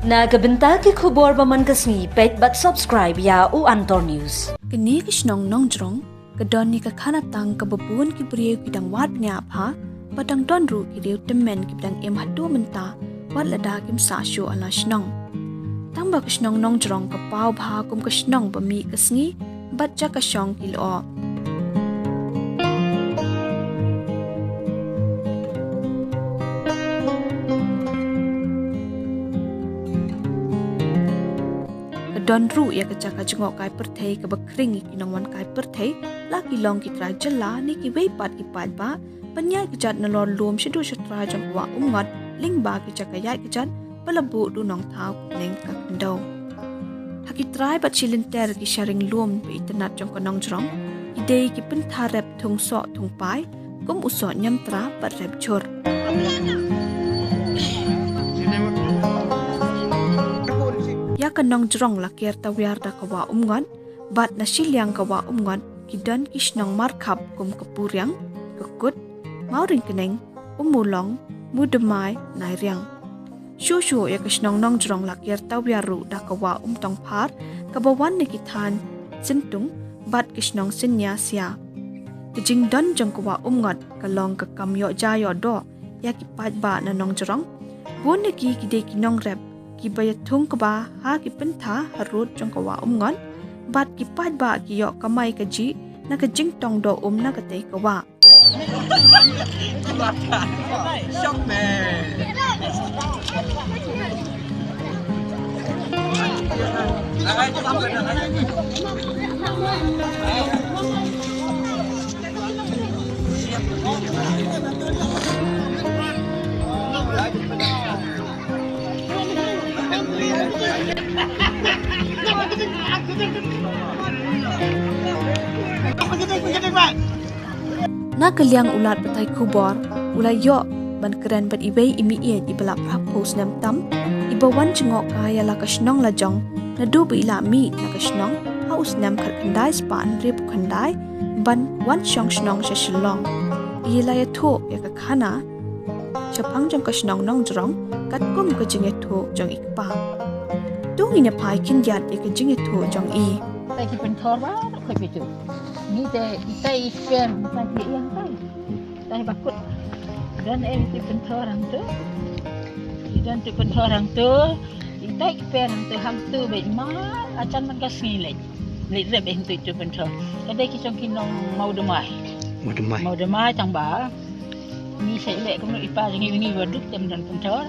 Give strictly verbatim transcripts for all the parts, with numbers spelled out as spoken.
Na ka bynta ki khubor ba man ka sngi, peit bad subscribe ïa U Antor News. Kane ka shnong Nongjrong ka don ïa ka khana tang kaba bun ki briew ki dang wad bniah bha, bad dang don ruh ki riew tymmen kiba dang im haduh mynta, wat lada kim sah shuh ha la shnong. Tang ba ka shnong Nongjrong ka paw bha kum ka shnong ba mih ka sngi bad jaka shong ki lyoh. Ka don ruh ïa ka jaka jngohkai pyrthei kaba khring ïa ki nongwan kai pyrthei, la ki long ki trai jylla ne kiwei pat ki paidbah, ban ïaid kjat nalor lum shaduh shatrai jong ka Wah Umngot, lyngba ki jaka ïaid kjat ba la buh da u Nongthaw Kyneng ka Khyndew. Ha ki trai bad shi lynter ki sharing lum ba itynnad jong ka Nongjrong, ki dei ki pynthar rep thung soh thung pai, kum u soh niamtra bad rep jhur. Ïa ka Nongjrong la ker tawiar da ka Wah Umngot, bad na shiliang ka Wah Umngot ki don ki shnong markhap kum ka Puriang, ka Kut, Mawryngkneng, Ummulong, Mudmai, Nairiang. Shuh shuh ïa ka shnong Nongjrong la ker tawiar ruh da ka Wah Umtongphar, kaba wan na ki thaiñ Syntung bad ka shnong Synniasia. Ka jingdon jong ka Wah Umngot ka long ka kam ïoh ja ïoh doh ïa ki paidbah na Nongjrong. Bun na ki ki dei ki nongrep kiba ïathung kba ha ki pynthar harud jong ka Wah Umngot, bad ki paidbah ki ïoh kamai kajih na ka jingtong doh um na katei ka wah. Na ka liang u lad pathai khubor u la ïoh ban kren bad iwei i meiieit iba la phra phew snem tam, iba wan jngohkai ïa la ka shnong lajong naduh ba i la mih na ka shnong ha u snem khatkhyndai spah hynriewphew khyndai ban wan shong shnong sha Shillong. I la ïathuh ïa ka khana shaphang jong ka shnong Nongjrong katkum ka jingïathuh jong i kpa. To ngin ïa phai khyndiat ïa ka jingïathuh jong i. Te ki pynthor ba khoi phi tu. Ni te i te i kem, i te i ïang te. Te ba kut. Don em ki pynthor hangtu. I don tu pynthor hangtu. I te i kem hangtu, hangtu ba i mar, ajan man ka sngi leh. Leh rep hangtu tu pynthor. Ka dei ki jong ki nong Mawdamai. Mawdamai. Mawdamai tang ba. Ngi sa i leh kumno i pa jong ngi, ngi ba duk te ym don pynthor.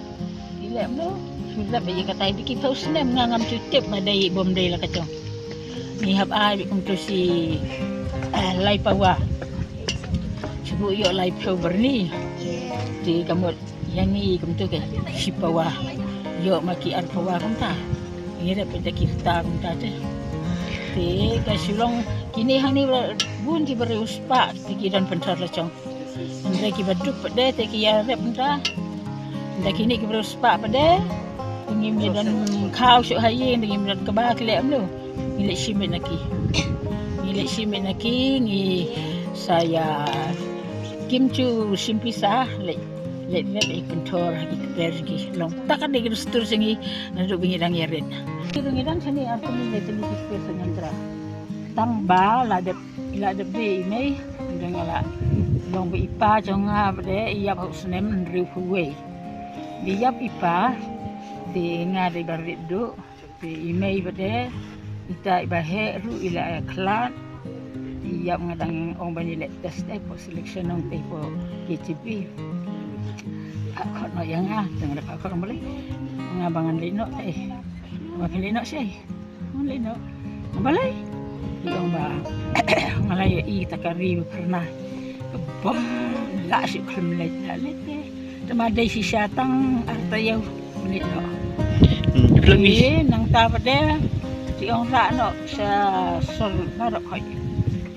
I leh kumno, shu rep ïa katai ba ki phew snem nga ngam shu tip ma dei bym dei la ka jong. Ngi hap ai beit kumto shi, eh, lai pawa. Shu buh ïoh lai phew byrni. Te ka mut ïa ngi kumto ke shi pawa. Ïoh ma ki ar pawa kumta. Ngi rep beit da ki rta kumta te. Te ka shu long kine hangne ba bun ki briew spah te ki don pynthor la jong. Hynrei kiba duk pat de te ki ïa rep mynta. Hynda kine ki briew spah pat de, te ngim ïa don khaw shuh ha ïing, te ngim don kaba ki leh kumno. Ngi leit shim beit na ki. Ngi leit shim beit na ki, ngi sa ïa kim shu shim pisa, leit, leit rep ïa ki pynthor ha ki kper ki long. Tang katne ki dustur jong ngi naduh ba ngi dang ïarit. Ki dang ïa dang shane ar tylli, lai tylli ki kper sha Nyantra. Tang ba la dep I la dep de i mei, dang la long ba i pa jong nga ba de i ïap ha u snem hynriewphew wei. Ba i ïap i pa, te nga dei ba rit duh, te i mei ba de, ita i ba heh ruh i la khlad, i ïap nga dang ong ban ïaleh test eh, por selection ong te por K T P. Ka khot noh ïa nga, tang da ka khot ong balei. Nga ba ngan leit noh te. Ba phi leit noh shi. Ngan leit noh. Balei? I ong ba nga la ïohi ta ka ri ba pyrnai. Ba la shu khlem leit, la leit te. Te ma dei shisha tang ar taïew leit noh. Hmm, khlem. Te nangta ba de. Te ong la noh sha sor baroh khoi.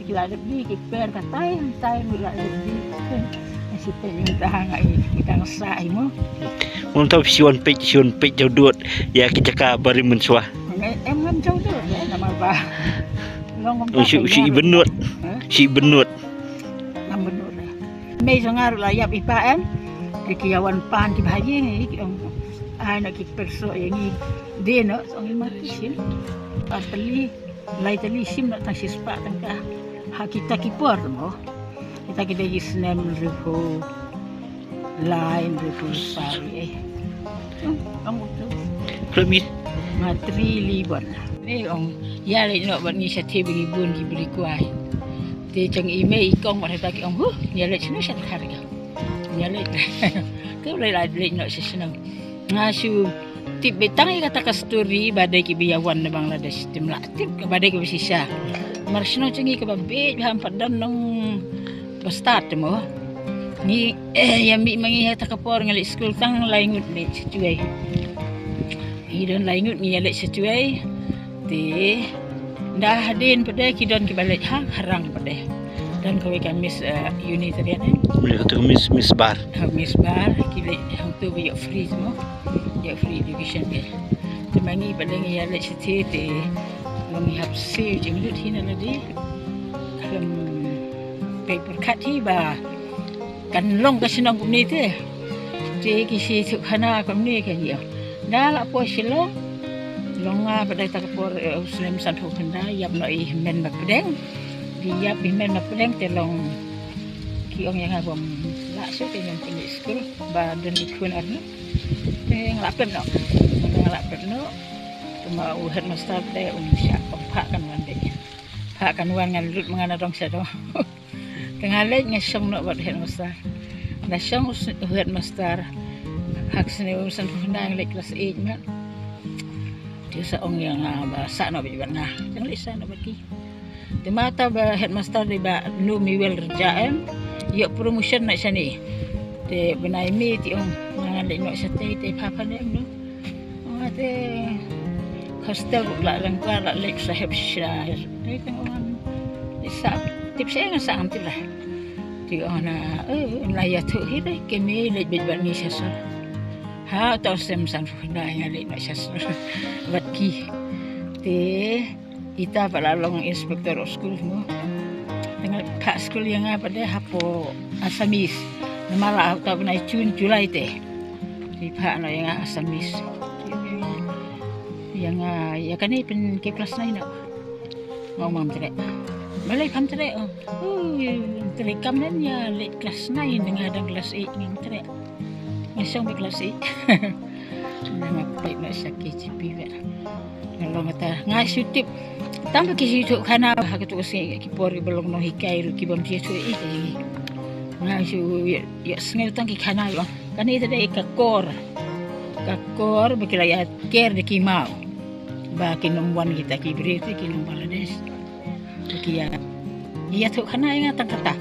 Ki la dep die ki per katai, katai ruh la dep die. Ki shu peit mynta ha nga i, ki dang sah i mo. Mynta phi shu wan peit, shu wan peit jawdut ïa ki jaka barim mynshuwa. Em, ngam jawdut ïa, namar ba long ngam. Shu, shu i bynnud. Hah? Shu i bynnud. Ngam bynnud ïa. Mei jong nga ruh la ïap i pa em. Ki, ki ïa wan pan ki bha ïing, ki ong. Hai na ki perso yang i de no song i mati sim. Ar tali, lai tali sim na tang sispah tang ka. Ha kita ki por mo. Kita ki de ki snem ribu lain ribu sari eh. Ong tu. Permit. Matri libon. Ni ong ya le no ban ni sa te bagi bun ki beli kuai. Te chang i me i kong ban ta ki ong hu ya le chnu sa ta ka. Ïa leit. Te u leit leit leit noh shisha. Nga shu tip beit tang ïa kata ka story ba dei kiba ïa wan na Bangladesh. Te ym lah tip kaba dei kaba shisha. Mar shnong jong ngi kaba beit bha ym pat don nong ba start te mo. Ngi ïa mih ma ngi ha kata ka por nga leit skul tang lai ngut leit sha Jowai. Ngi don lai ngut ngi ïa leit sha Jowai. Te da hadien pat de ki don kiba leit ha harang pat de. Don kawei ka Miss Unitarian eh. Miss Miss Bar. Miss Bar ki leit hangtu ba ïoh free mo. Ïoh free education de. Te ma ngi pat de ngi ïa leit sha te te long ngi hap siew jinglut hi na lade. Khlem pyrkhat hi ba kan long ka shnong kumne te. Te ki siew khana kumne ka ïa. Da la poi Shillong. Long nga pat de ta ka por u snem sanphew khyndai ïap noh i hynmen ba pdeng. Di ïap i hynmen ba pdeng te long ki ong ïa nga bym lah shuh te ngam pynleit skul ba don i khun ar noh. Te nga la pep noh. Nga la pep noh. Te ma u headmaster te un shah ong phah kan wan de. Phah kan wan ngan lut ma nga na dong sha dong. Te nga leit nga shong noh bad headmaster. Nga shong u headmaster. Ha ka snem sanphew khyndai nga leit klas eight ma. Te sa ong ïa nga ba sah noh bad nga. Te nga leit sah noh bad ki. Te ma ta ba headmaster dei ba nu mi wel rja em. Ïoh promotion na shane. Te bnai mi te ong nga leit noh shatei te pha pha ne em nu. Nga te hostel buk la lang kwa la leit sa hep sha. Te te ong sa tip sha nga sa am tip la. Te ong na eh la ïathuh hi re ke mi leit beit bad ngi sha sor. Ha ta sem sanphew khyndai nga leit noh sha sor. Bad ki. Te ita pat la long inspector of school mo. Te nga phah skul ïa nga pat de hapoh Assamese. Namar la ha uta u bnai June July te. Te phah noh ïa nga Assamese. Ïa nga ïa kane pyn ke klas nine noh. Nga ong ngam treh. Balei pham treh ong. Ui, treh kam nen ïa leit klas nine nga dang klas eight ngam treh. Nga shong beit klas eight. Nga peit noh sha K G P beit. Nga long kata nga shu tip. Tang ba ki shu ïathuh khana ha katu ka sngi ki por kiba long nonghikai ruh ki bym ju ïathuh ei ei. Nga shu ïa sngew tang ki khana ïa kane te dei ka kor. Ka kor ba ki la ïa ker da ki maw. Ba kin ym wan kita ki briew te kin ym Bangladesh. Ba ki ïa ïathuh khana ïa nga tang kata.